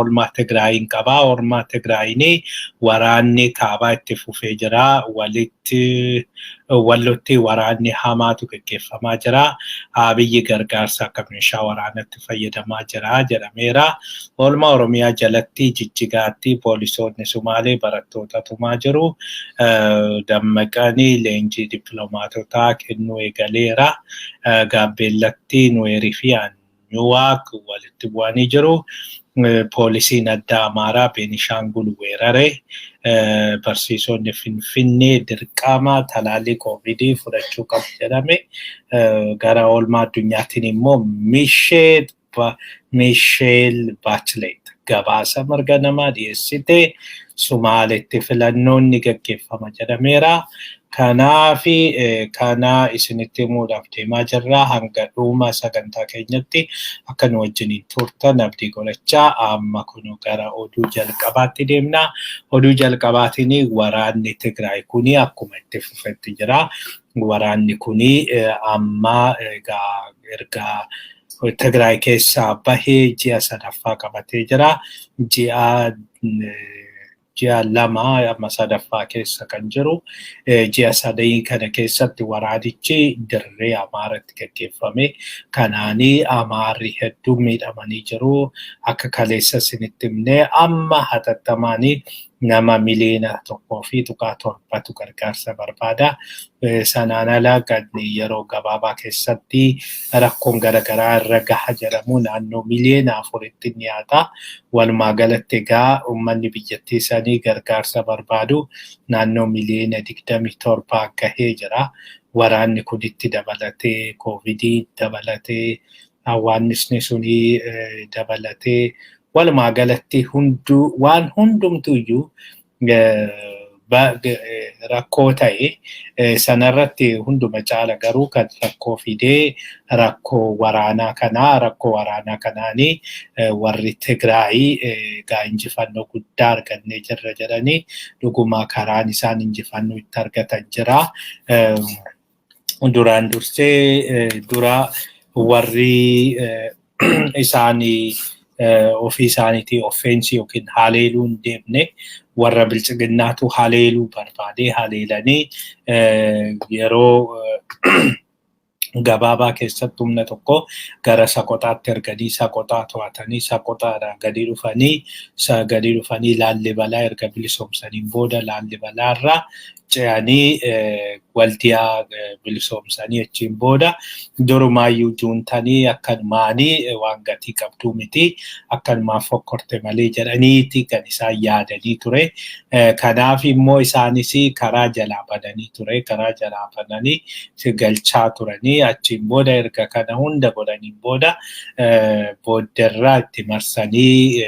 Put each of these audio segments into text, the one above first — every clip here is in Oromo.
Oolmaa Tigraayin qabaa. Oolmaa Tigraayin waraanni kaabaa itti fufee jira. Walitti wallotti waraanni hamaatu gaggeeffamaa jira. Abiyyi gargaarsa akka meeshaa waraanatti fayyadamaa jira jedhameera. Oolmaa Oromiyaa jalatti Jijjigaatti poolisoonni Sumaalee barattoota tumaa jiru. Dammaqanii leenjii dippiloomaatotaa kennuu eegaleera. Gaambeellatti Nuweerii fi Anyuwaak walitti bu'anii jiru. Poolisiin addaa Amaaraa Beenishaangul weerare. Barsiisonni Finfinnee dirqama talaallii Koovidii fudhachuu qabu jedhame. Gara oolmaa addunyaatiin immoo Misheel Bachelet gabaasa mirga namaa dhiyeessite. Sumaaletti filannoon ni gaggeeffama jedhameera. Kanaafi kana isinitti himuudhaaf deemaa jirra. Hanga dhuma sagantaa keenyatti akka nu wajjiniin turtan abdii godhachaa amma kun gara oduu jalqabaatti deemna. Oduu jalqabaatiin waraanni Tigraay kuni akkuma itti fufetti jira. Waraanni kuni amma egaa erga Tigraay keessaa bahee ji'a sadaffaa qabatee jira. Ji'a 2 amma sadaffaa keessa kan jiru. Ji'a 3 kana keessatti waraanichi dirree Amaaratti gaggeeffame. Kanaanii Amaarri hedduun miidhamanii jiru. Akka kaleessa isinitti himne amma hatattamaanii nama 1.7 miliyoonatu gargaarsa barbaada. Sanaan ala kan yeroo gabaabaa keessatti rakkoon garaagaraa irra gaha jedhamu naannoo 4 miliyoonitti ni dhiyaata. Walumaa galatti egaa uummanni biyyattii sanii gargaarsa barbaadu naannoo 27 miliyoonaa gahee jira. Waraanni kun itti dabalatee, Koovidii dabalatee, hawaasni sunii dabalatee, walumaa galatti hunduu waan hundumtuyyuu rakkoo ta'e sanarratti hunduma caala garuu kan rakkoo fidee rakkoo waraanaa kanaa. Rakkoo waraanaa kanaanii warri Tigraayii egaa injifannoo guddaa argannee jirra jedhanii, dhuguma karaan isaan injifannoo itti argatan jira. Duraan dursee dura warri isaanii ofii isaaniitii offense yookiin haleeluu hin deemne, warra bilchiginnaatu haleeluu barbaadee haleelanii yeroo gabaabaa keessatti humna tokko gara Saqoxaatti erganii Saqoxaa to'atanii, Saqoxaadhaa gadi dhufanii Laallibalaa erga bilisoomsaniin booda Laallibalaarraa ce'anii Waldiyaa bilisoomsanii, achiin booda durumaayyuu juuntanii akkanumaanii waan gatii qabduu miti, akkanumaan fokkorte malee jedhaniiti kan isaan yaadanii ture. Kanaaf immoo isaanis karaa jalaa bananii ture. Karaa jalaa bananii galchaa turanii, achiin booda erga kana hunda godhaniin booda boodderraa itti marsanii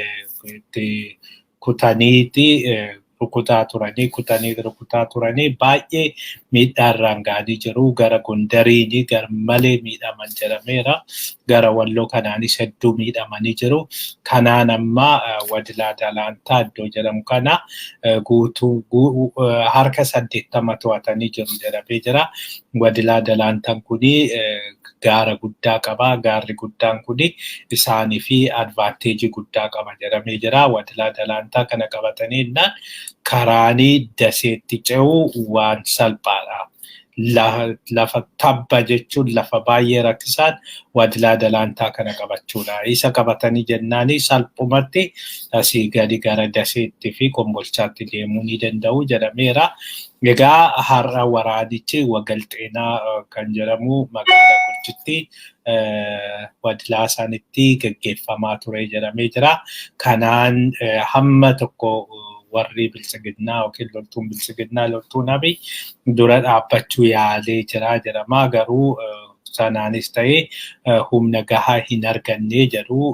itti kutaniiti rukutaa turanii, kutanii rukutaa turanii baay'ee miidhaa irraan ga'anii jiru. Gara Gondariini gar malee miidhaman jedhameera. Gara Walloo kanaanis hedduu miidhamanii jiru. Kanaan amma Wadilaa Dalaantaa iddoo jedhamu kana guutuu harka 80 to'atanii jiru jedhamee jira. Wadilaa Dalaantaan kuni gaara guddaa qaba. Gaarri guddaan kuni isaanii fi advantage guddaa qaba jedhamee jira. Wadilaa Dalaantaa kana qabatanii innaan karaanii Daseetti ce'uu waan salphaadha. Lafa tabba jechuun lafa baay'ee rakkisaan Wadilaa Dalaantaa kana qabachuudha. Isa qabatanii jennaanii salphumatti asii gadi gara Daseetti fi Kombolchaatti deemuu ni danda'u jedhameera. Egaa har'a waraanichi Wagalxeenaa kan jedhamu magaalaa Gujitti Wadilaa isaanitti gaggeeffamaa ture jedhamee jira. Kanaan hamma tokko warri biltsiginnaa yookiin loltuun biltsiginnaa, loltuun Abiy dura dhaabbachuu yaalee jira jedhama. Garuu sanaanis ta'ee humna gahaa hin arganne jedhu,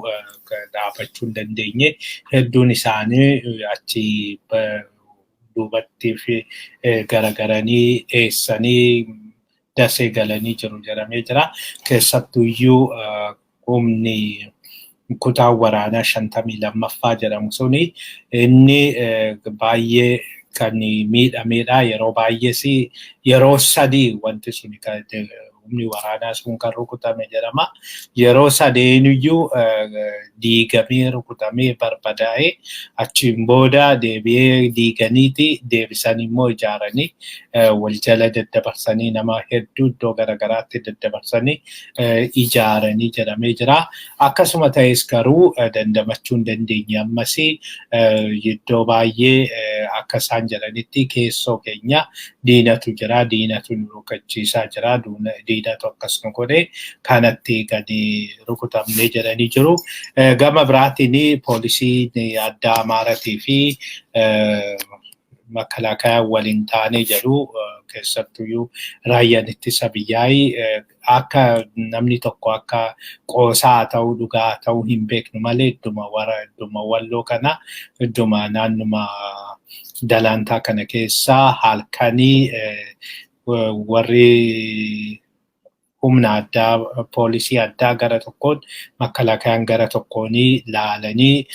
dhaabbachuu hin dandeenye. Hedduun isaanii achi duubatti fi garagaranii dheessanii Dasee galanii jiru jedhamee jira. Keessattuyyuu humni kutaan waraanaa 52ffaa jedhamu suni inni baay'ee kan miidhamedha. Yeroo baay'ees yeroo sadii wanti suni Humni waraanaa sun kan rukutame jedhama. Yeroo sadeeniyyuu diigamee, rukutamee, barbadaa'ee, achiin booda deebi'ee diiganiiti deebisanii immoo ijaaranii, wal jala daddabarsanii, nama hedduu iddoo garaagaraatti daddabarsanii ijaaranii jedhamee jira. Akkasuma ta'es garuu dandamachuu hin dandeenye. Ammas iddoo baay'ee akka isaan jedhanitti keessoo keenya diinatu jira, diinatu nu rukachiisaa jira, diinatu akkas nu godhe, kanatti gadi rukutamnee jedhanii jiru. Gama biraatiin poolisiin addaa Amaaratii fi makalaakaa waliin taanee jedhu. Keessattuyyuu raayyaan ittisa biyyaa akka namni tokko akka qoosaa ta'uu dhugaa ta'uu hin beeknu malee, idduma wara idduma Walloo kana, idduma naannuma Dalaantaa kana keessaa halkanii warri humna addaa, poolisii addaa gara tokkoon, makalaakaan gara tokkoon laalanii,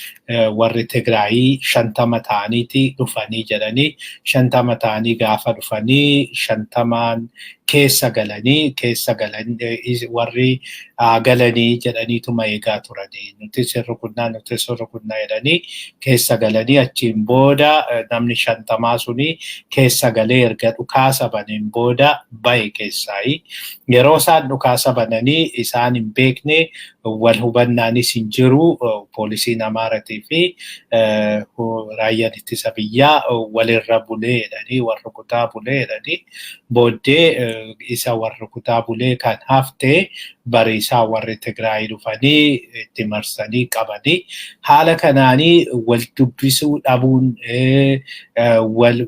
warri Tigraayii 50 ta'aniiti dhufanii jedhanii. 50 ta'anii gaafa dhufanii 50n keessa galanii, keessa galan warri galanii jedhaniituma eegaa turanii, nuti sirri kunnaa, nuti sirri kunnaa jedhanii keessa galanii. Achiin booda namni 50 suni keessa galee erga dhukaasa baneen booda bahe keessaayi. Yeroo isaan dhukaasa bananii isaan hin beekne, wal hubannaanis hin jiru. Poolisiin Amaaratii fi raayyaan ittisa biyyaa walirra bulee jedhanii, warra kutaa bulee jedhanii. Booddee isa warra kutaa bulee kan hafte bariisaa warri Tigraay dhufanii itti marsanii qabanii. Haala kanaanii wal dubbisuu dhabuun,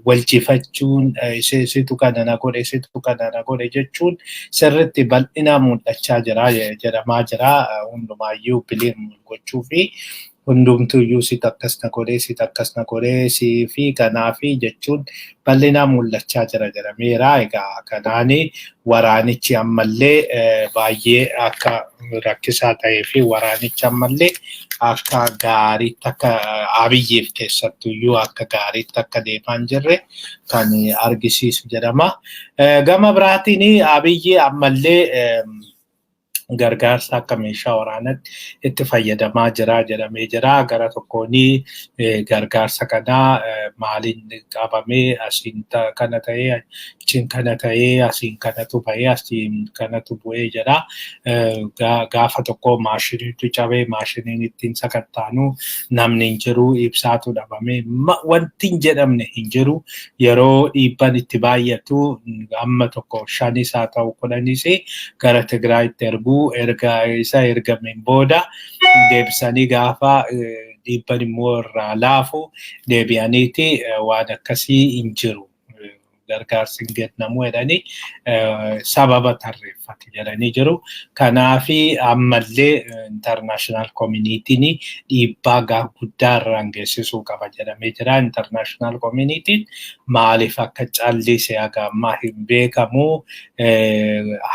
wal jifachuun, situ kana na godhe, situ kana na godhe jechuun sirritti bal'inaan mul'achaa jira jedhamaa jira. Hundumaayyuu blame gochuu fi hundumtuyyuu sit akkas na godhe, sit akkas na godhe, si fi kanaafi jechuun bal'inaan mul'achaa jira jedhameera. Egaa kanaani waraanichi ammallee baay'ee akka rakkisaa ta'ee fi waraanichi ammallee akka gaariitti, akka Abiyyiif keessattuyyuu akka gaariitti akka deemaa hin jirre kan argisiisu jedhama. Gama biraatiin Abiyyi ammallee gargaarsa akka meeshaa waraanaatti itti fayyadamaa jira jedhamee jira. Gara tokkoon gargaarsa kanaa maaliin qabamee, asiin kana ta'ee, achiin kana ta'ee, asiin kanatu bahee, asiin kanatu bu'ee jedha. Gaafa tokko maashiniitu cabee, maashiniin ittiin sakattaanu namni hin jiru, ibsaatu dhabame, wanti hin jedhamne hin jiru. Yeroo dhiibban itti baay'atu amma tokko shanis haa ta'u 10s gara Tigraayitti erguu. Erga isa ergameen booda deebisanii gaafa dhiibban immoo irraa laafu deebi'aniiti waan akkasii hin jiru, gargaarsi hin kennamu jedhanii sababa tarreeffatu jedhanii jiru. Kanaafi ammallee international communityn dhiibbaa guddaa irraan geessisuu qaba jedhamee jira. International communityn maaliif akka callise haga ammaa hin beekamu.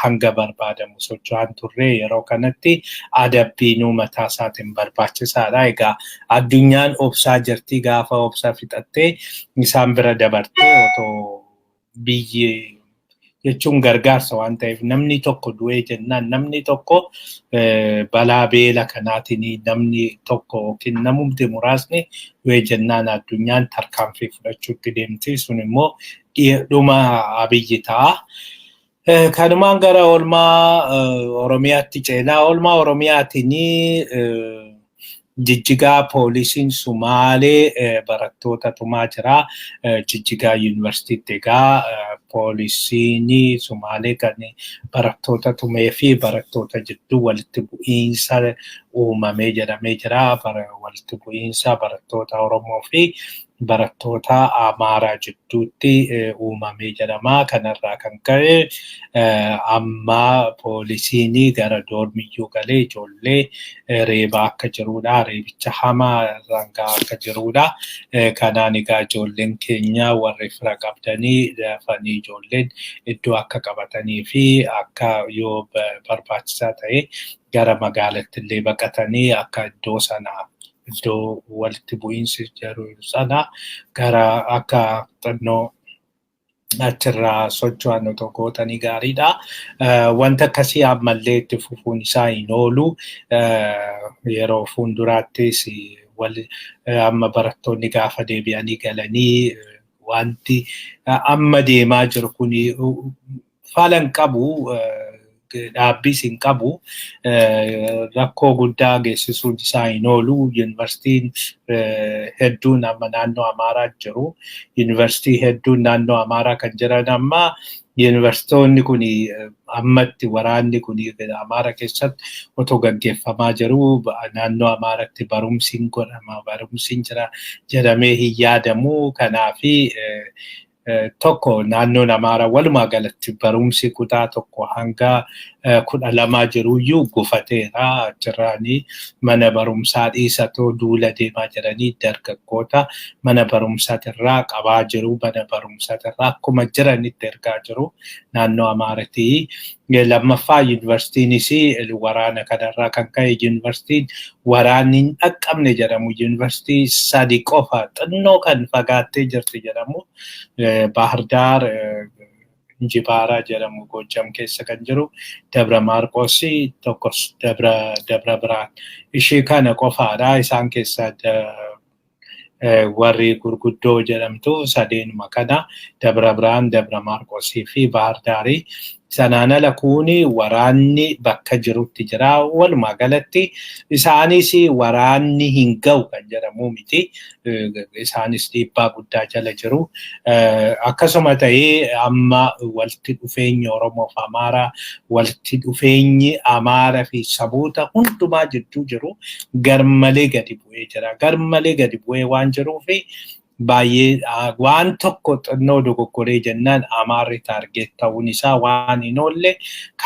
Hanga barbaadamu socho'aan turre. Yeroo kanatti adabbiinuu mataa isaatiin barbaachisaadha. Egaa addunyaan obsaa jirti. Gaafa obsa fixattee isaan bira dabartee otoo biyyi jechuun gargaarsa waan ta'eef, namni tokko du'ee jennaan, namni tokko balaa beela kanaatiin namni tokko yookiin namumti muraasni du'ee jennaan, addunyaan tarkaanfii fudhachuutti deemti. Sun immoo dhuma Abiyyi ta'a. Kanumaan gara oolmaa Oromiyaatti ceenaa. Oolmaa Oromiyaatiin Jijjigaa poolisiin Sumaalee barattoota tumaa jira. Jijjigaa Yuunivarsiitiitti egaa poolisiin Sumaalee kan barattoota tumee fi barattoota jidduu walitti bu'iinsa uumamee jedhamee jira. Walitti bu'iinsa barattoota Oromoo fi barattoota Amaaraa jidduutti uumamee jedhama. Kanarraa kan ka'e amma poolisiin gara doormiyyuu galee ijoollee reebaa akka jirudha. Reebicha hamaa irraan gahaa akka jirudha. Kanaan egaa ijoolleen keenya warri fira qabdanii dafanii ijoolleen iddoo akka qabatanii fi akka yoo barbaachisaa ta'e gara magaalaatti illee baqatanii akka iddoo sana, iddoo walitti bu'iinsi jiru sana gara akka xinnoo Achirraa socho'an otoo gootanii gaariidha. Wanta akkasii ammallee itti fufuun isaa hin oolu. Yeroo fuulduraattis amma barattoonni gaafa deebi'anii galanii wanti amma deemaa jiru kun fala hin qabu. Dhaabbiis hin qabu. Rakkoo guddaa geessisuun isaa hin oolu. Yuunivarsiitiin hedduun amma naannoo Amaaraa jiru. Yuunivarsiitii hedduun naannoo Amaaraa kan jiran, amma yuunivarsiitonni kun ammatti waraanni kun Amaara keessatti otoo gaggeeffamaa jiru naannoo Amaaratti barumsi hin godhama, barumsi hin jira jedhamee hin yaadamu. Kanaafi tokko naannoon Amaaraa walumaa galatti barumsi kutaa 1 hanga 12 jiruyyuu gufateera. Achirraanii mana barumsaa dhiisatoo duula deemaa jiranii dargaggoota mana barumsaatirraa qabaa jiru. Mana barumsaatirraa akkuma jiranitti ergaa jiru naannoo Amaaratii. Lammaffaa, yuunivarsiitiinis waraana kanarraa kan ka'e yuunivarsiitiin waraanni hin dhaqqabne jedhamu yuunivarsiitii sadi qofa, xinnoo kan fagaattee jirti jedhamu, Baahirdaar, Injibaaraa jedhamu Goojjam keessa kan jiru, Dabra Maarqos tokkos, Dabra Biraan, ishee kana qofaadha. Isaan keessaa warri gurguddoo jedhamtu sadeenuma kana, Dabra Biraan, Dabra Maarqosii fi Baahardaarii. Sanaan ala kuni waraanni bakka jirutti jira. Walumaa galatti isaanis waraanni hin ga'u kan jedhamu miti. Isaanis dhiibbaa guddaa jala jiru. Akkasuma ta'ee amma walitti dhufeenyi Oromoo fi Amaaraa, walitti dhufeenyi Amaaraa fi saboota hundumaa jidduu jiru garmalee gadi bu'ee jira. Garmalee gadi bu'ee waan jiruufi baay'ee waan tokko xinnoo dogoggoree jennaan Amaarri target ta'uun isaa waan hin oolle.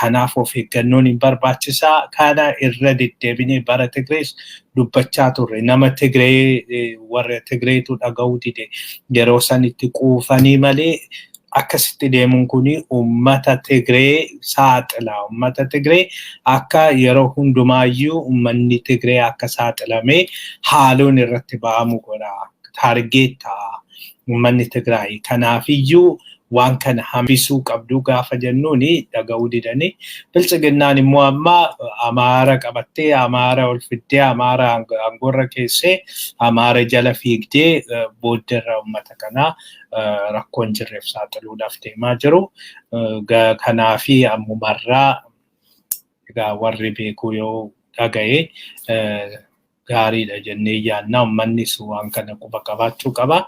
Kanaaf of eeggannoon hin barbaachisaa. Kana irra deddeebinee bara Tigrees dubbachaa turre. Nama Tigree, warra Tigreetu dhaga'uu dide. Yeroo sanitti quufanii malee akkasitti deemuun kun uummata Tigree saaxila. Uummata Tigree akka yeroo hundumaayyuu uummanni Tigree akka saaxilamee haaloon irratti ba'amu godha. Target ta'a uummanni Tigraay. Kanaafiyyuu waan kana hambisuu qabdu gaafa jennuuni dhaga'uu didanii, Biltsiginnaan immoo amma Amaara qabattee, Amaara ol fiddee, Amaara aangoorra keessee, Amaara jala fiigdee booddeerra uummata kanaa rakkoo hin jirreef saaxiluudhaaf deemaa jiru. Kanaafi ammumarraa egaa warri beeku yoo dhaga'e gaariidha jennee yaadna. Uummannis waan kana quba qabaachuu qaba.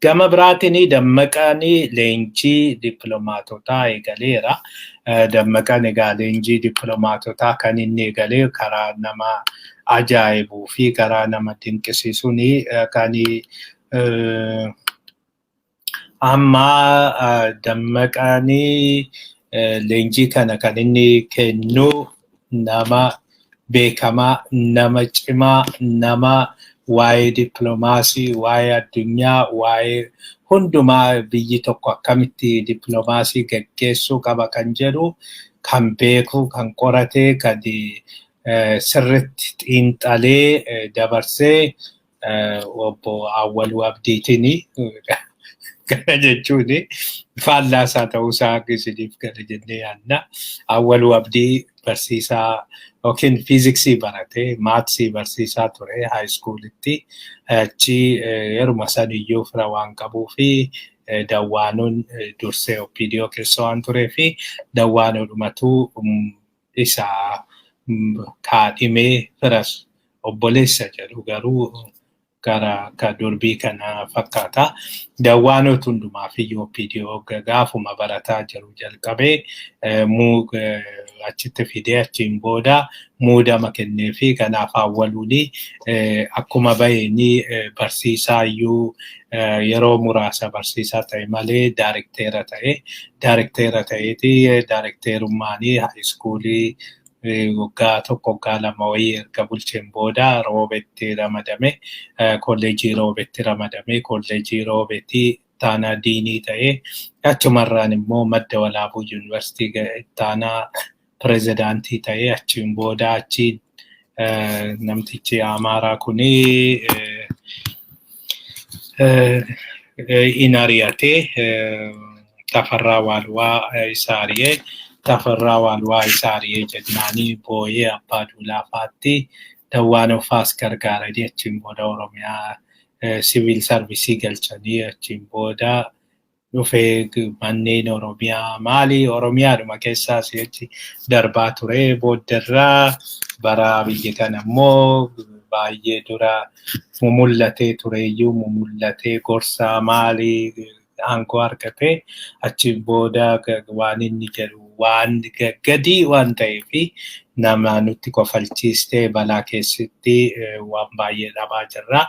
Gama biraatiin Dammaqaan leenjii dippiloomaatotaa eegaleera. Dammaqaan egaa leenjii dippiloomaatotaa kan inni eegalee karaa nama ajaa'ibuu fi karaa nama dinqisiisuun kan amma Dammaqaan leenjii kana kan inni kennu nama beekamaa, nama cimaa, nama waa'ee dippiloomaasii, waa'ee addunyaa, waa'ee hundumaa biyyi tokko akkamitti dippiloomaasii gaggeessuu qaba kan jedhu kan beeku, kan qorate, kan sirritti xiinxalee dabarsee obbo Awwaluu Abdiitiin. Kana jechuun faallaa isaa ta'uusaa isiniif gala jennee yaadna. Awwaluu Abdii barsiisaa yookiin fiiziksii barate, maatsii barsiisaa ture high schoolitti. Achi yeruma saniyyuu fira waan qabuu fi Dawwaanuun dursee OPDO keessa waan turee fi Dawwaanuudhumatu isa kaadhimee. Firas obboleessa jedhu garuu gara akka durbii kana fakkaata. Dawwaanota hundumaaf iyyuu OPDO gaafuma barataa jiru jalqabee achitti fidee, achiin booda muudama kennee fi kanaaf Awwaluuni akkuma baheenii barsiisaa iyyuu yeroo muraasa barsiisaa ta'e malee daarikteera ta'e. Daarikteera ta'eeti daarikteerummaanii high schoolii waggaa 1, waggaa 2 wayii erga bulcheen booda Roobetti ramadame, kolleejii Roobetti ramadame. Kolleejii Roobetti ittaanaa diinii ta'e. Achumarraan immoo Madda Walaabuu Yuunivarsiitii ittaanaa pirezidaantii ta'e. Achiin booda achi namtichi Amaaraa kuni In ari'atee, Tafarraa Waalwaa isa ari'ee, Tafarraa Waalwaa isa ari'ee jennaanii boo'ee Abbaa Duulaa fa'aatti Dawwaan Ofaas gargaaranii achiin booda Oromiyaa civil service galchanii, achiin booda dhufee manneen Oromiyaa maali Oromiyaadhuma keessaa si'achi darbaa ture. Booddarraa bara biyya kana immoo baay'ee dura mumul'atee tureyyuu, mumul'atee gorsaa maali aangoo argatee, achiin booda waan inni jedhu waan gadii waan ta'eef nama nutti kofalchiistee balaa keessatti waan baay'ee dhabaa jirra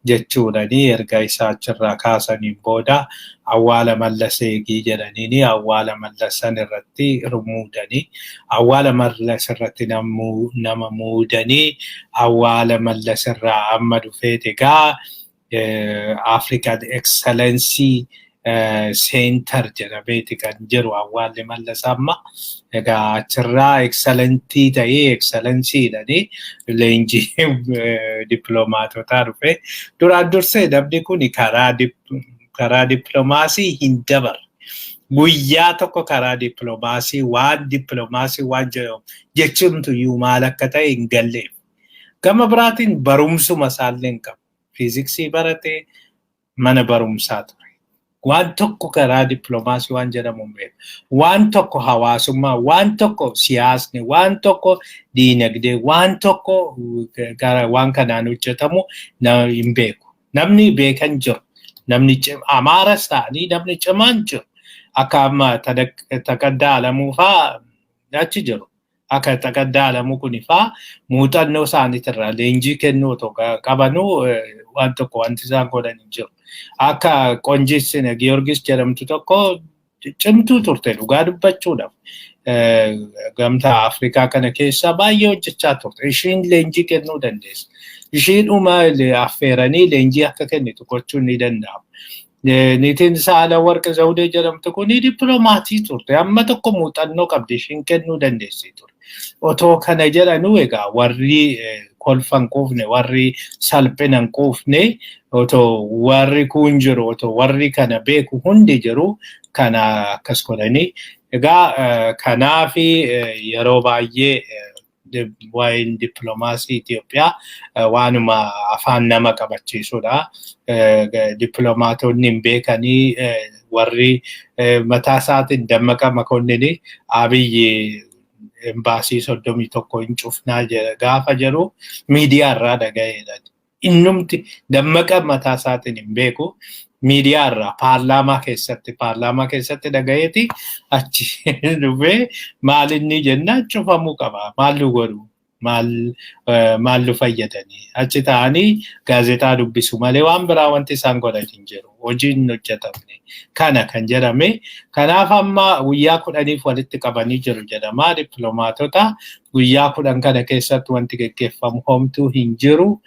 jechuudhani erga isaa achirraa kaasaniin booda awwaala Mallas eegii jedhaniini awwaala Mallas san irratti muudanii, awwaala Mallas irratti nama muudanii. Awwaala Mallas irraa amma dhufeet egaa African Excellency Center jedhameeti kan jiru awwaalli Mallas amma. Egaa achirraa excellent ta'ee, excellencydhani leenjii dippiloomaatotaa dhufe. Duraan dursee namni kun karaa dippiloomaasii hin dabarre. Guyyaa tokko karaa dippiloomaasii, waan dippiloomaasii waan jedhamu jechumtuyyuu maal akka ta'e hin galleef. Gama biraatiin barumsuma isaallee hin qabu. Fiiziksii baratee mana barumsaa ture. Waan tokko karaa dippiloomaasii waan jedhamu hin beeku. Waan tokko hawaasummaa, waan tokko siyaasni, waan tokko diinagdee, waan tokko waan kanaan hojjetamu hin beeku. Namni beekan jiru. Namni Amaaras ta'anii namni cimaan jiru. Akka amma Taqaddaa Alamuu fa'aa achi jiru. Akka Taqaddaa Alamuu kuni fa'aa muuxannoo isaaniitirraa leenjii kennuu otoo qabanuu waan tokko wanti isaan godhan hin jiru. Akka Qonjis Giyoorgis jedhamtu tokko cimtuu turte dhugaa dubbachuudhaaf. Gamtaa Afrikaa kana keessa baay'ee hojjechaa turte. Ishiin leenjii kennuu dandeessa. Ishiin dhuma affeeranii leenjii akka kennitu gochuun ni danda'ama. Niitiin Saala Warqi Zawudee jedhamtu kun dippiloomaasii turte. Amma tokko muuxannoo qabdi, ishiin kennuu dandeessi ture. Otoo kana jedhanuu egaa warri kolfa hin quufne, warri salphina hin quufne, otoo warri kun jiru, otoo warri kana beeku hundi jiru kana akkas godhanii. Egaa kanaafi yeroo baay'ee waa'een dippiloomaasii Itoophiyaa waanuma afaan nama qabachiisudha. Dippiloomaatonni hin beekanii, warri mataa isaatiin Dammaqa Makonnin Abiyyi embaasii 31 hin cufnaa gaafa jedhu miidiyaa irraa dhaga'eedha. Innumti Dammaqa mataa isaatiin hin beeku. Miidiyaa irraa paarlaamaa keessatti dhaga'eeti achi dhufee maal inni jennaan cufamuu qaba. Maal nu godhu? Maal nu fayyadanii? Achi ta'anii gaazexaa dubbisu malee waan biraa wanti isaan godhan hin jiru. Hojiin hin hojjetamne. Kana kan jedhame. Kanaaf amma guyyaa 10f walitti qabanii jiru jedhama dippiloomaatota. Guyyaa 10 kana keessatti wanti geggeeffamu homtuu hin jiru.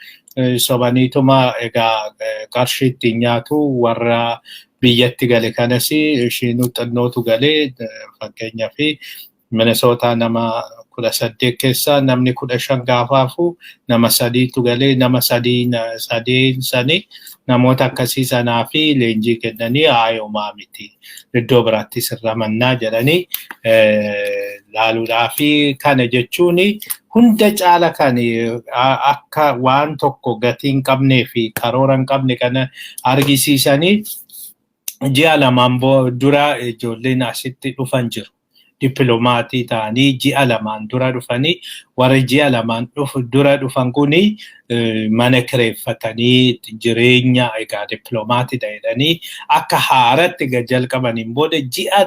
Sobaniituma egaa qarshii ittiin nyaatu. Warra biyyatti gale kanas ishiinuu xinnootu galee, fakkeenyaaf Minisootaa nama 18 keessaa namni 15 gaafaafu nama sadiitu galee, nama sadii sadeen sanii namoota akkasii sanaa fi leenjii kennanii haayomaa miti iddoo biraatti sirramannaa jedhanii laaluudhaa fi kana jechuun hunda caala kan akka waan tokko gatii hin qabnee fi karoora hin qabne kana argisiisanii, ji'a 2n dura ijoolleen asitti dhufan jiru. Dippiloomatii ta'anii ji'a 2n dura dhufanii, warri ji'a 2n dura dhufan kuni mana kireeffatanii jireenya egaa dippiloomaatiidha jedhanii akka haaratti jalqabaniin booda ji'a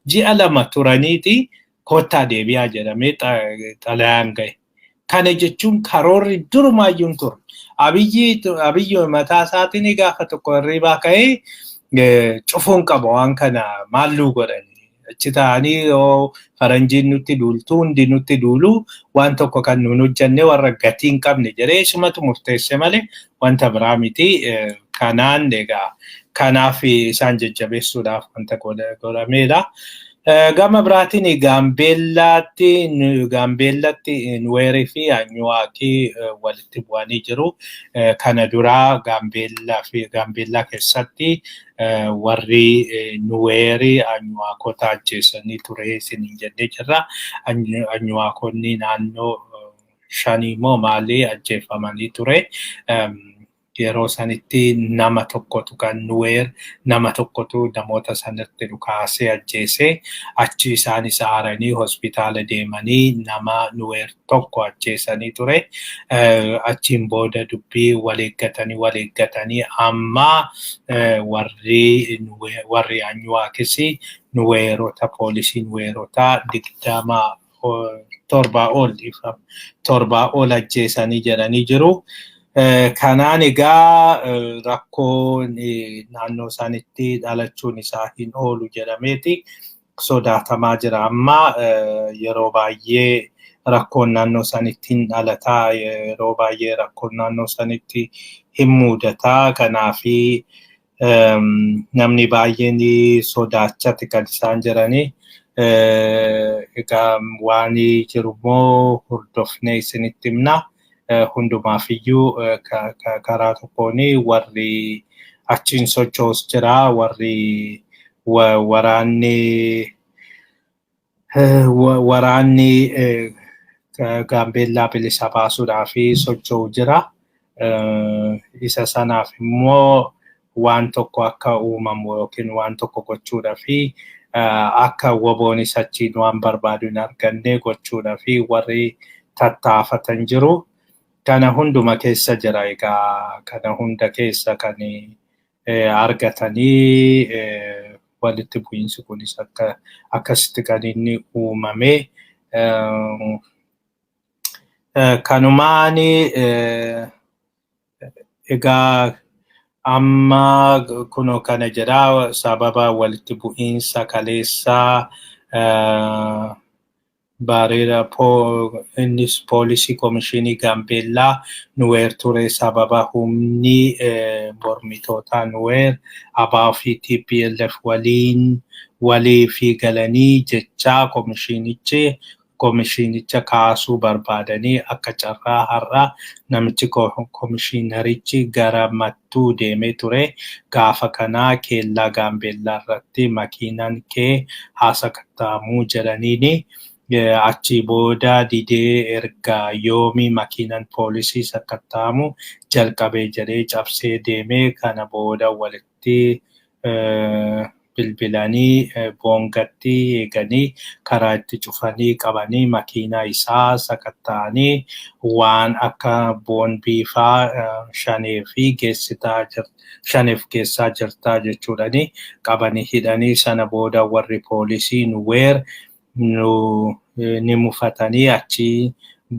2 turaniiti kottaa deebi'aa jedhamee xalayaan gahe. Kana jechuun karoorri durumaayyuu hin turre. Abiyyi mataa isaatiin gaafa tokko hirribaa ka'ee cufuun qaba waan kana maalluu godhani. Achi ta'anii yoo faranjiin nutti duultu, hundi nutti duulu, waan tokko kan nuun hojjenne warra gatii hin qabne jedhee isumatu murteesse malee wanta biraa miti. Kanaan egaa kanaaf isaan jajjabeessuudhaaf wanta godhamedha. Gama biraatiin Gaambeellatti Nuweerii fi Anyuwaakii walitti bu'anii jiru. Kana duraa Gaambeellaa fi Gaambeellaa keessatti warri Nuweerii Anyuwaakota ajjeesanii ture isiniin jennee jirra. Anyuwaakonni naannoo shanii moo maalii ajjeefamanii ture. Yeroo sanitti nama tokkotu kan Nuweer nama tokkotu namoota sanatti dhukaasee ajjeesee, achi isaanis aaranii hospitaala deemanii nama Nuweer tokko ajjeesanii ture. Achiin booda dubbii wal eeggatanii wal eeggatanii amma warri Anyuwaakis Nuweerota, poolisii Nuweerota 27 ol, 7 ol ajjeesanii jedhanii jiru. Kanaan egaa rakkoon naannoo isaanitti dhalachuun isaa hin oolu jedhameeti sodaatamaa jira. Amma yeroo baay'ee rakkoon naannoo sanitti hin dhalataa, yeroo baay'ee rakkoon naannoo sanitti hin mudataa. Kanaafi namni baay'een sodaachati kan isaan jiranii. Egaa waan jirummoo hordofnee isinitti himna. Hundumaafiyyuu karaa tokkoon warri achiin socho'us jira, warri waraanni Gaambeellaa bilisa baasuudhaaf socho'u jira. Isa sanaaf immoo waan tokko akka uumamu yookiin waan tokko gochuudhaaf, akka WBOnis achiin waan barbaadu hin arganne gochuudhaaf warri tattaafatan jiru. Kana hunduma keessa jira egaa, kana hunda keessa kan argatanii walitti bu'iinsi kunis akka akkasitti kan inni uumame. Kanumaan egaa amma kunoo kana jedha, sababa walitti bu'iinsa kaleessaa bareeda innis poolisii komishinii Gaambeellaa Nuweer ture, sababa humni mormitootaa Nuweer ABO fi TPLF waliin walii fi galanii jechaa komishinicha kaasuu barbaadanii, akka carraa har'a namichi komishinarichi gara Mattuu deemee ture. Gaafa kanaa keellaa Gaambeellaa irratti makiinaan kee haa sakatta'amuu jedhaniini. Achii booda didee, erga yoomii makiinaan poolisii sakatta'amu jalqabee jedhee cabsee deemee, kana booda walitti bilbilanii Boongatti eeganii karaa itti cufanii qabanii makiinaa isaa sakatta'anii, waan akka boombii faa shanee fi geessitaa shaneef geessaa jirtaa jechuudhani qabanii hidhanii. Sana booda warri poolisii Nuweer nu ni mufatanii, achi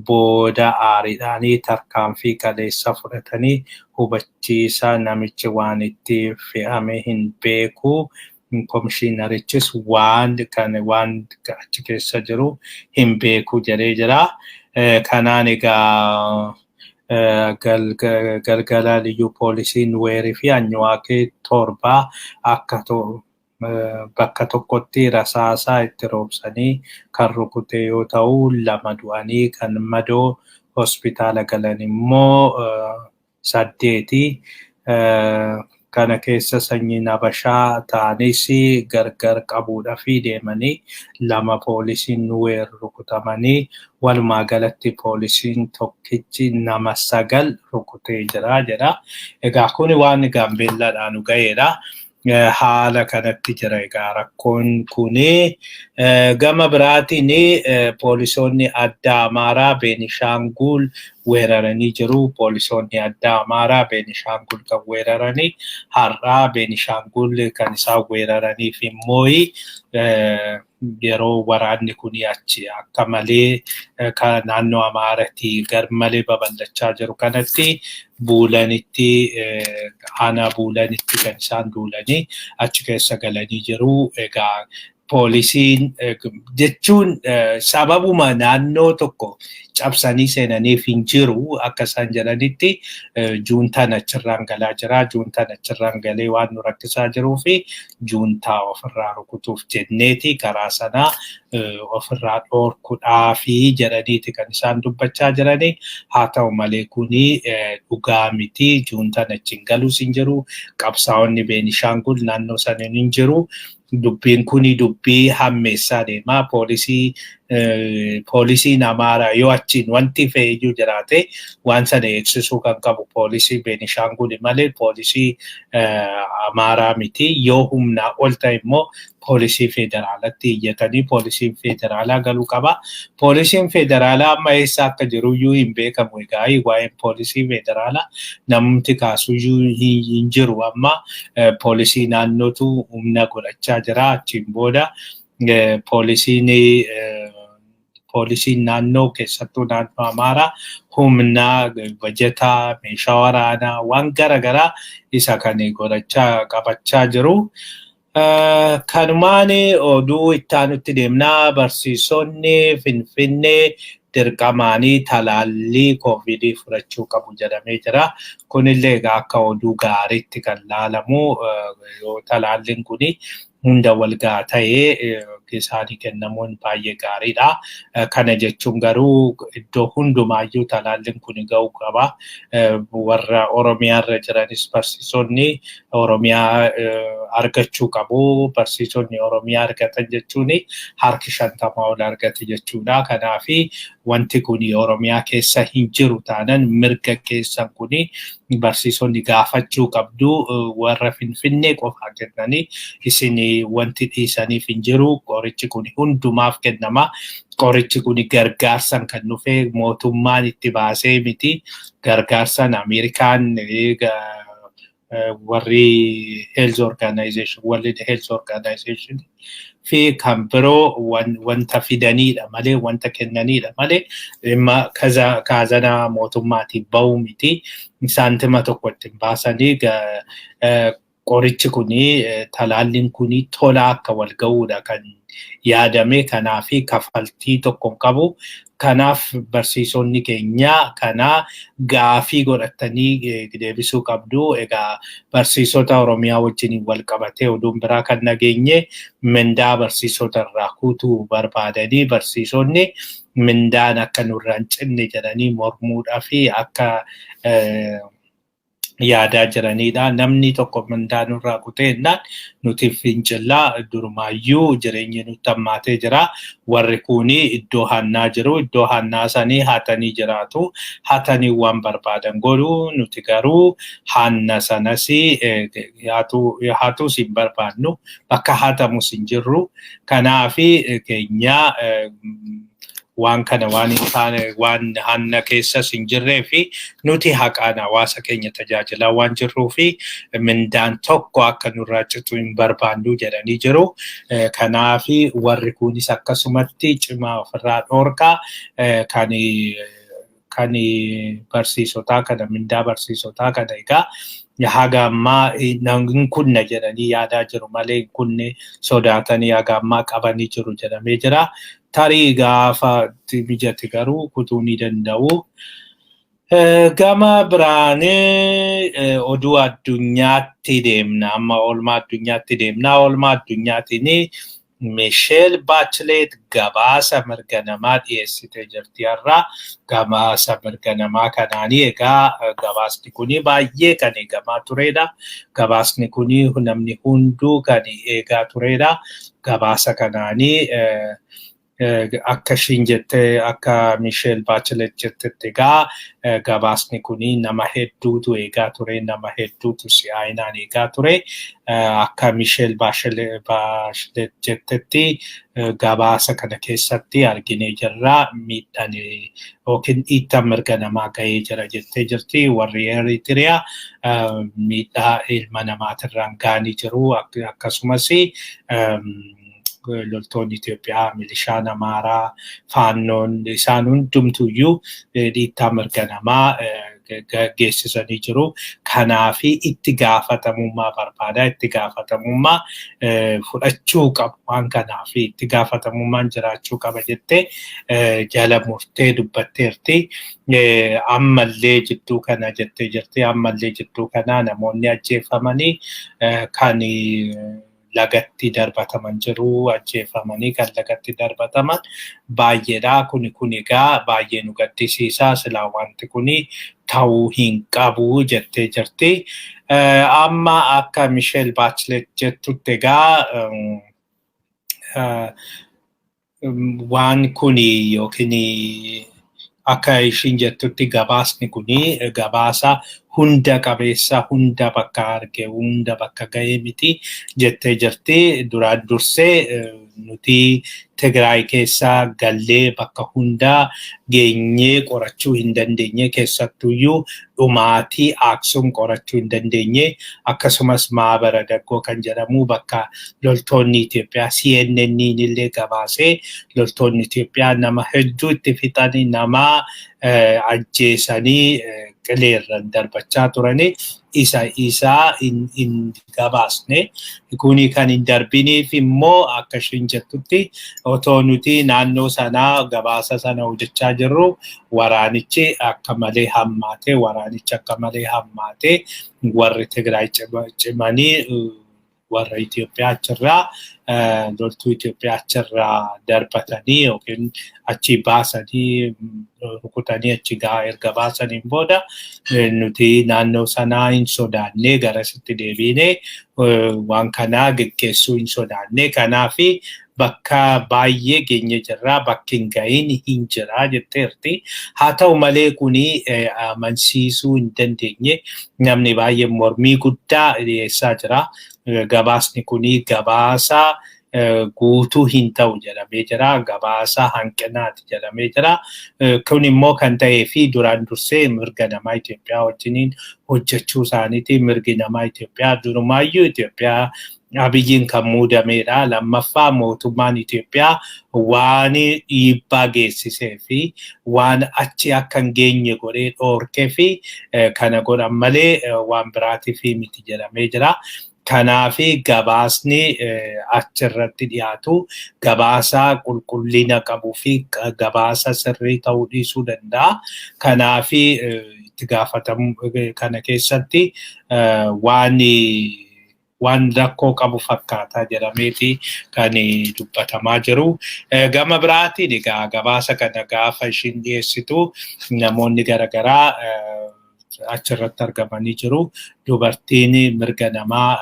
booda aariidhaanii tarkaanfii kaleessa fudhatanii, hubachiisa namichi waan itti fe'ame hin beeku. Komishinarichis waan kan waan achi keessa jiru hin beeku jedhee jira. Kanaan egaa galgala liyyuu poolisiin Nuweerii fi Anyuwaakee 7 akka bakka tokkotti rasaasaa itti roobsanii kan rukute yoo ta'u, 2 du'anii kan madoo hospitaala galan immoo 8. Kana keessa sanyiin Habashaa ta'anis gargar qabuudhaaf deemanii 2 poolisiin Nuweer rukutamanii, walumaa galatti poolisiin tokkichi nama 9 rukutee jira jedha. Egaa kuni waan Gaambeellaadhaan ga'eedha. Haala kanatti jira egaa rakkoon kuni. Gama biraatiin poolisoonni addaa Amaaraa Beenishaangul weeraranii jiru. Poolisoonni addaa Amaaraa Beenishaangul kan weeraranii har'aa, Beenishaangul kan isaan weeraraniif immoo yeroo waraanni kun achi akka malee kan naannoo Amaaraatti gar malee babal'achaa jiru kanatti Buulanitti, aanaa Buulanitti kan isaan duulanii achi keessa galanii jiru. Egaa Poolisiin jechuun sababuma naannoo tokko cabsanii seenaniif hin jiru. Akka isaan jedhanitti juuntaan achirraan galaa jira. Juuntaan achirraan galee waan nu rakkisaa jiruu fi juuntaa ofirraa rukutuuf jenneeti karaa sanaa ofirraa dhoorkuudhaafi jedhaniiti kan isaan dubbachaa jirani. Haa ta'u malee, kuni dhugaa miti. Juuntaan achiin galuus hin jiru. Qabsaa'onni Beenishaangul naannoo saniin hin jiru. Dubbiin kuni dubbii hammeessaa deema. Poolisiin Amaaraa yoo achiin wanti fe'iyyuu jiraate, waan sana eegsisuu kan qabu poolisii Beenishaangul malee poolisii Amaaraa miti. Yoo humnaa ol ta'e immoo poolisii federaalatti iyyatanii poolisiin federaalaa galuu qaba. Poolisiin federaalaa amma eessa akka jiruyyuu hin beekamu. Egaa waa'een poolisii federaalaa namni kaasuyyuu hin jiru. Amma poolisii naannootu humna godhachaa jira. Achiin booda poolisiin naannoo, keessattuu naannoo Amaaraa, humna bajataa, meeshaa waraanaa, waan garaagaraa isa kan godhachaa qabachaa jiru. Kanumaan oduu itti aanutti deemnaa. Barsiisonni Finfinnee dirqamaanii talaallii koovidii fudhachuu qabu jedhamee jira. Kunillee egaa akka oduu gaariitti kan laalamu, yoo talaalliin kuni hunda wal gahaa ta'ee isaanii kennamuun baay'ee gaariidha. Kana jechuun garuu iddoo hundumaayyuu talaalliin kun gahuu qaba. Warra Oromiyaarra jiranis barsiisonni Oromiyaa argachuu qabu. Barsiisonni Oromiyaa argatan jechuun harki 50 ol argate jechuudha. Kanaafi wanti kun Oromiyaa keessa hin jiru taanan mirga keessan kuni barsiisonni gaafachuu qabdu. Warra Finfinnee qofaa kennanii isin wanti dhiisaniif hin jiru. Qorichi kun hundumaaf kennama. Qorichi kun gargaarsan kan dhufe, mootummaan itti baasee miti. Gargaarsan Ameerikaan, warri Health Organization, World Health Organization fi kan biroo wanta fidanidha malee, wanta kennanidha malee, dhimma kaazanaa mootummaatiin bahuu miti. Saantima tokko ittiin baasanii qorichi kuni, talaalliin kuni tola akka wal ga'uudha kan yaadame. Kanaafi kafaltii tokko hin qabu. Kanaaf barsiisonni keenya kana gaafii godhatanii deebisuu qabdu. Egaa barsiisota Oromiyaa wajjin wal qabatee oduun biraa kan nageenye, mindaa barsiisota irraa kutuu barbaadanii, barsiisonni mindaan akka nurraa hin cinne jedhanii mormuudhaa fi akka yaadaa jiranidha. Namni tokko mindaa nurraa kutee jennaan nuti fincillaa. Durumaayyuu jireenyi nutti hammaatee jira. Warri kuni iddoo hannaa jiru. Iddoo hannaa sanii hatanii jiraatu. Hatanii waan barbaadan godhu. Nuti garuu hanna sanas hatuus hin barbaannu. Bakka hatamus hin jirru. Kanaafi keenya waan kana waan hin taane, waan hanna keessas hin jirree fi nuti haqaan hawaasa keenya tajaajilaa waan jirruu fi mindaan tokko akka nurraa citu hin barbaannu jedhanii jiru. Kanaafi warri kunis akkasumatti cimaa ofirraa dhoorkaa. Kan barsiisotaa kana, mindaa barsiisotaa kana egaa haga ammaa hin kunne jedhanii yaadaa jiru malee hin kunne, sodaatanii haga ammaa qabanii jiru jedhamee jira. Tarii gaafa mijate garuu kutuu ni danda'u. Gama biraanii oduu addunyaatti deemna. Amma oolmaa addunyaatti deemna. Oolmaa addunyaatiin Michelle Bachelet gabaasa mirga namaa dhiyeessitee jirti har'a. Gabaasa mirga namaa kanaanii egaa gabaasni kuni baay'ee kan eegamaa turedha. Gabaasni kuni namni hunduu kan eegaa turedha. Gabaasa kanaanii akka ishiin jettee, akka Michelle Bachelet jettetti egaa gabaasni kuni nama hedduutu eegaa ture, nama hedduutu si'aayinaan eegaa ture. Akka Michelle Bachelet jettetti gabaasa kana keessatti arginee jirra, miidhaan yookiin dhiittaan mirga namaa gahee jira jettee jirti. Warri Eritiriyaa miidhaa ilma namaatirraan gahanii jiru, akkasumas loltoonni Itoophiyaa, milishaan Amaaraa, faannoon, isaan hundumtuyyuu dhiittaa mirga namaa Geessisanii jiru. Kanaafi itti gaafatamummaa barbaada. Itti gaafatamummaa fudhachuu qabu. Waan kanaafi itti gaafatamummaan jiraachuu qaba jettee jala murtee dubbatteerti. Ammallee jidduu kana jettee jirti. Ammallee jidduu kana namoonni ajjeefamanii kan lagatti darbataman jiru. Ajjeefamanii kan lagatti darbataman baay'eedha. Kun egaa baay'ee nu gaddisiisa. Silaa wanti kuni ta'uu hin qabu jettee jirti. Amma akka Michelle Bachelet jettutti egaa waan kuni yookiin akka ishiin jettutti gabaasni kuni gabaasa hunda qabeessa, hunda bakka arge, hunda bakka ga'ee miti jettee jirti. Duraan dursee nuti Tigraay keessa gallee bakka hunda geenyee qorachuu hin dandeenye, keessattuyyuu dhumaatii Aksum qorachuu hin dandeenye, akkasumas Maabara Daggoo kan jedhamu bakka loltoonni Itoophiyaa, CNN illee gabaasee, loltoonni Itoophiyaa nama hedduu itti fixanii, nama ajjeesanii qileerran darbachaa turanii, isa isaa hin gabaasne. Kuni kan hin darbiniif immoo akka ishiin jettutti otoo nuti naannoo sanaa gabaasa sana hojjechaa jirru waraanichi akka malee hammaate, waraanichi akka malee hammaate, warri Tigraay cimanii warra Itoophiyaa achirraa, loltuu Itoophiyaa achirraa darbatanii yookiin achi baasanii, rukutanii achi erga baasaniin booda nuti naannoo sanaa hin sodaannee garasitti deebinee waan kanaa geggeessuu hin sodaanne. Kanaafi bakka baay'ee geenye jirraa, bakki hin gahin hin jira jetteerti. Haa ta'u malee kuni amansiisuu hin dandeenye. Namni baay'ee mormii guddaa dhiyeessaa jira. Gabaasni kuni gabaasa guutuu hin ta'u jedhamee jira. Gabaasa hanqinaati jedhamee jira. Kun immoo kan ta'ee fi duraan dursee mirga namaa Itoophiyaa wajjiniin hojjechuu isaaniiti. Mirgi namaa Itoophiyaa durumaayyuu Itoophiyaa Abiyyiin kan muudamedha. Lammaffaa, mootummaan Itoophiyaa waan dhiibbaa geessisee fi waan achi akka hin geenye godhee dhoorkee fi kana godhan malee waan biraatiif miti jedhamee jira. Kanaafi gabaasni achirratti dhiyaatu gabaasa qulqullina qabuu fi gabaasa sirrii ta'uu dhiisuu danda'a. Kanaafi itti gaafatamu kana keessatti waan rakkoo qabu fakkaata jedhameeti kan dubbatamaa jiru. Gama biraatiin egaa gabaasa kana gaafa ishiin dhiyeessitu namoonni garaagaraa achirratti argamanii jiru. Dubartiin mirga namaa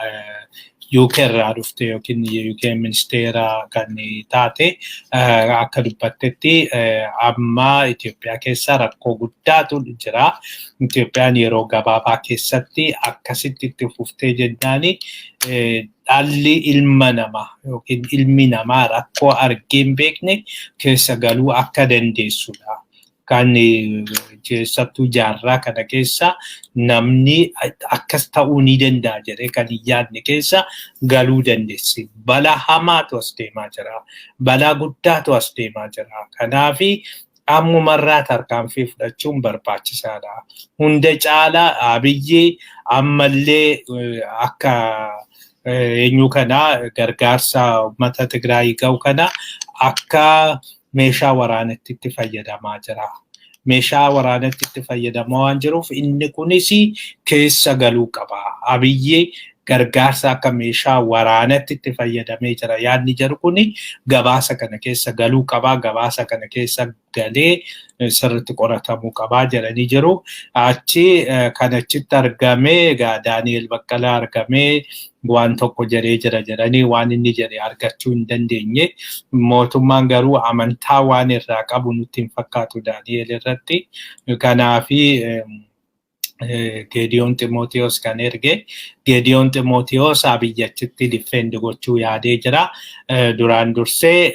UK irraa dhufte yookiin UK ministeera kan taate akka dubbattetti amma Itoophiyaa keessa rakkoo guddaatu jira. Itoophiyaan yeroo gabaabaa keessatti akkasitti itti fuftee jennaani dhalli ilma namaa yookiin ilmi namaa rakkoo argee hin beekne keessa galuu akka dandeessudha. Kan keessattuu jaarraa kana keessa namni akkas ta'uu ni danda'a jedhee kan hin yaadne keessa galuu dandeessi. Balaa hamaatu as deemaa jira. Balaa guddaatu as deemaa jira. Kanaafi ammumarraa tarkaanfii fudhachuun barbaachisaadha. Hunda caalaa Abiyyi ammallee akka eenyu kana gargaarsa uummata Tigraay ga'u kana akka meeshaa waraanatti itti fayyadamaa jira. Meeshaa waraanatti itti fayyadamaa waan jiruuf inni kunis keessa galuu qaba. Abiyyi gargaarsa akka meeshaa waraanatti itti fayyadamee jira. Yaadni jedhu kuni gabaasa kana keessa galuu qaba. Gabaasa kana keessa galee sirriitti qoratamuu qabaa jedhanii jiru. Achi kan achitti argamee egaa Daani'el Baqqalaa argamee waan tokko jedhee jira jedhanii waan inni jedhe argachuu hin dandeenye. Mootummaan garuu amantaa waan irraa qabu nutti hin fakkaatu Daani'el irratti. Kanaafi Geediyoon Ximootiyoos kan erge. Geediyoon Ximootiyoos Abiyyi achitti defend gochuu yaadee jira. Duraan dursee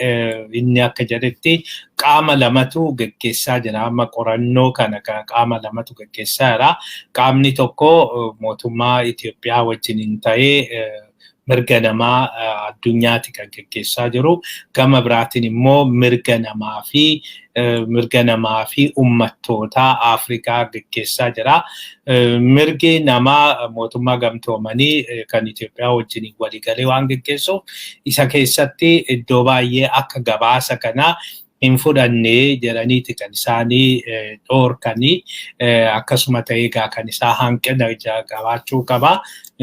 inni akka jedhetti qaama lamatu geggeessaa jira. Amma qorannoo kana qaama lamatu geggeessaa jira. Qaamni tokko mootummaa Itoophiyaa wajjin ta'ee Mirga namaa addunyaati kan geggeessaa jiru. Gama biraatiin immoo mirga namaa fi uummattoota Afrikaa geggeessaa jira. Mirgi namaa mootummaa gamtoomanii kan Itoophiyaa wajjin waliigalee waan geggeessuuf, isa keessatti iddoo baay'ee akka gabaasa kanaa hin fudhanne jedhaniiti kan isaanii dhoorkanii. Akkasuma ta'ee egaa kan isaa hanqina qabaachuu qaba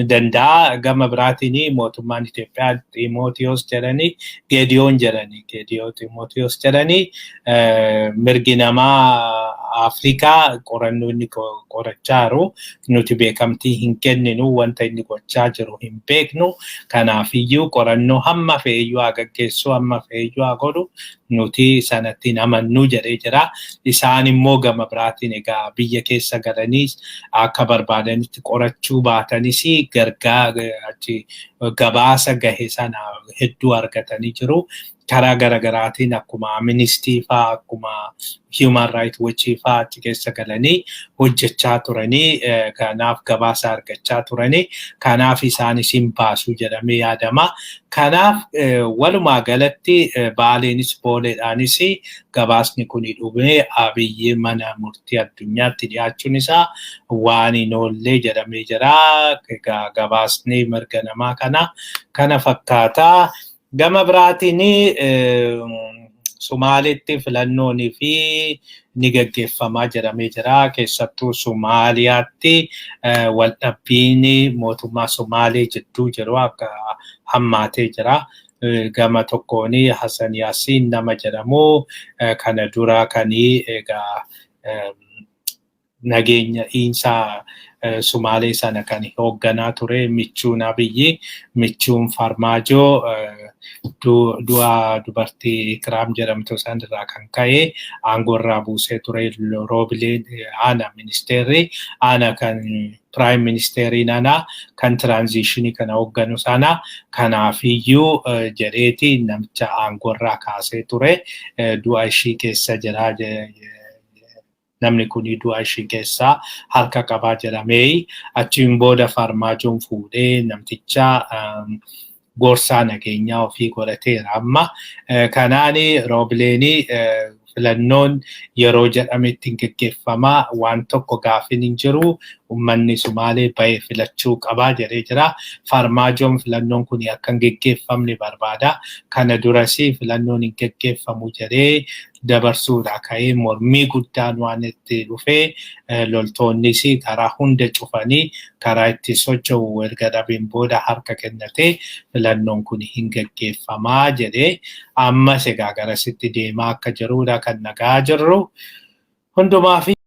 danda'a. Gama biraatiin mootummaan Itoophiyaa Ximootiyoos jedhanii, Geediyoon jedhanii, Geediyoon Ximootiyoos jedhanii, mirgi namaa Afrikaa qorannoo inni qorachaa jiru nuti beekamtii hin kenninu, wanta inni gochaa jiru hin beeknu, kanaafiyyuu qorannoo hamma fe'eyyuu haa gaggeessu, hamma fe'eyyuu haa godhu, nuti sanatti hin amannu jedhee jira. Isaan immoo gama biraatiin egaa biyya keessa galanii akka barbaadanitti qorachuu baatanis, gargaa achi gabaasa gahe sana hedduu argatanii jiru. Karaa garaagaraatiin akkuma Amnesty faa, akkuma Human Rights Watch faa achi keessa galanii hojjechaa turanii, kanaaf gabaasa argachaa turanii, kanaaf isaanis hin baasu jedhamee yaadama. Kanaaf walumaa galatti Baaleenis Booleedhaanis gabaasni kun dhumee Abiyyi mana murtii addunyaatti dhiyaachuun isaa waan hin oollee jedhamee jira. Egaa gabaasni mirga namaa kana fakkaata. Gama biraatiin Sumaaleetti filannoonii fi ni gaggeeffamaa jedhamee jira. Keessattuu Sumaaliyaatti waldhabbiin mootummaa Sumaalee jidduu jiru akka hammaatee jira. Gama tokkoon Hassan Yaasiin nama jedhamu kana dura kan egaa nageenya dhiinsaa Sumaalee sana kan hoogganaa ture, michuun Abiyyi, michuun Farmaajoo, du'a dubartii Ikraam jedhamtu sanirraa kan ka'e aangoo irraa buusee ture. Roobileen ana ministeerri ana kan prime ministeriin ana kan transitionii kana hoogganu sana kanaafiyyuu jedheeti namicha aangoo irraa kaasee ture. Du'a ishii keessa jira, namni kun du'a ishii keessaa harka qabaa jedhamee, achiin booda Farmaajoon fuudhee namticha gorsaa nageenyaa ofii godhateera. Amma kanaan Roobileenii filannoon yeroo jedhametti hin geggeeffamaa, waan tokko gaafin hin jiru, uummanni Sumaalee bahee filachuu qabaa jedhee jira. Farmaajoon filannoon kun akka hin geggeeffamne barbaada. Kana duras filannoon hin geggeeffamu jedhee dabarsuudha ka'ee mormii guddaan waan itti dhufee, loltoonnis karaa hunda cufanii karaa itti socho'u erga dhabeen booda harka kennatee filannoon kun hin geggeeffamaa jedhee, ammas egaa garasitti deemaa akka jirudha kan nagaa jirru. Hundumaa fi